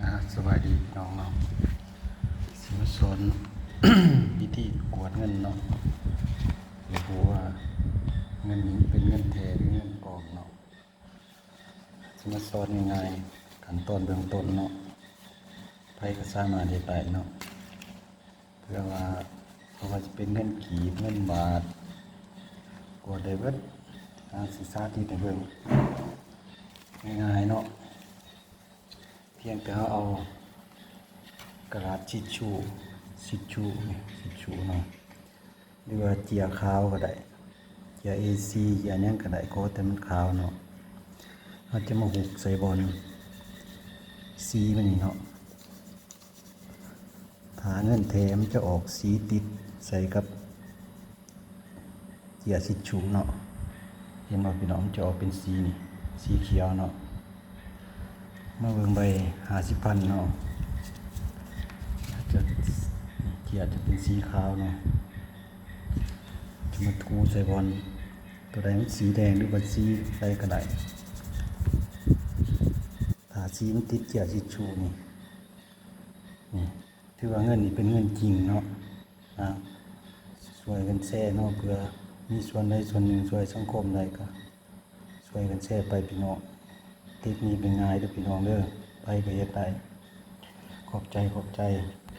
ອ່າ ສະບາຍດີພີ່ນ້ອງເນາະ, ຊິມາສອນ ວິທີກວດເງິນເນາະ ຊິຮູ້ວ່າເງິນນີ້ເປັນເງິນແທ້ຫຼືເງິນປອມເນາະ. ຊິມາສອນງ່າຍໆ ຂັ້ນຕອນເບື້ອງຕົ້ນເນາະ, ໃຜກໍສາມາດເຮັດໄດ້ເນາະ. ເພື່ອວ່າ ບໍ່ວ່າຈະເປັນເງິນກີບ ເງິນບາດ ກວດໄດ້ເບິດ. ອາ ຊິສາທິດໃຫ້ເບິ່ງງ່າຍໆເນາະ. ພຽງແຕ່ເຮົາເອົາກະດາດທິດຊູ ທິດຊູນີ້ ທິດຊູເນາະ ຫຼືວ່າເຈ້ຍຂາວກໍໄດ້ ເຈ້ຍເອສີ່ ເຈ້ຍຫຍັງກໍໄດ້ ຂໍແຕ່ມັນຂາວເນາະ. ເຮົາຈະມາຫຸກໃສ່ບ່ອນສີມັນນີ້ເນາະ. ຖ້າເງິນແທ້ມັນຈະອອກສີຕິດໃສ່ກັບເຈ້ຍທິດຊູເນາະ. ເຫັນບໍ່ພີ່ນ້ອງ? ມັນຈະອອກເປັນສີນີ້ ສີຂຽວເນາະ. ມາເບິ່ງໃບຫ້າສິບພັນເນາະ ຈະ ເຈ້ຍຈະເປັນສີຂາວເນາະ. ຈະມາຖູໃສ່ບ່ອນ ຕົວໃດມັນສີແດງ ຫຼືວ່າສີໃດກໍໄດ້. ຖ້າສີມັນຕິດເຈ້ຍທິດຊູນີ້ ນີ້ ຖືວ່າເງິນນີ້ເປັນເງິນຈິງເນາະ. ອາ ຊ່ວຍກັນແຊເນາະ ເພື່ອມີສ່ວນໃດສ່ວນໜຶ່ງຊ່ວຍສັງຄົມໄດ້ກໍຊ່ວຍກັນແຊໄປພີ່ນ້ອງ. ເຕັກນິກງ່າຍໆເດີພີ່ນ້ອງເດີ, ໃຜກໍເຮັດໄດ້. ຂອບໃຈ ຂອບໃຈ.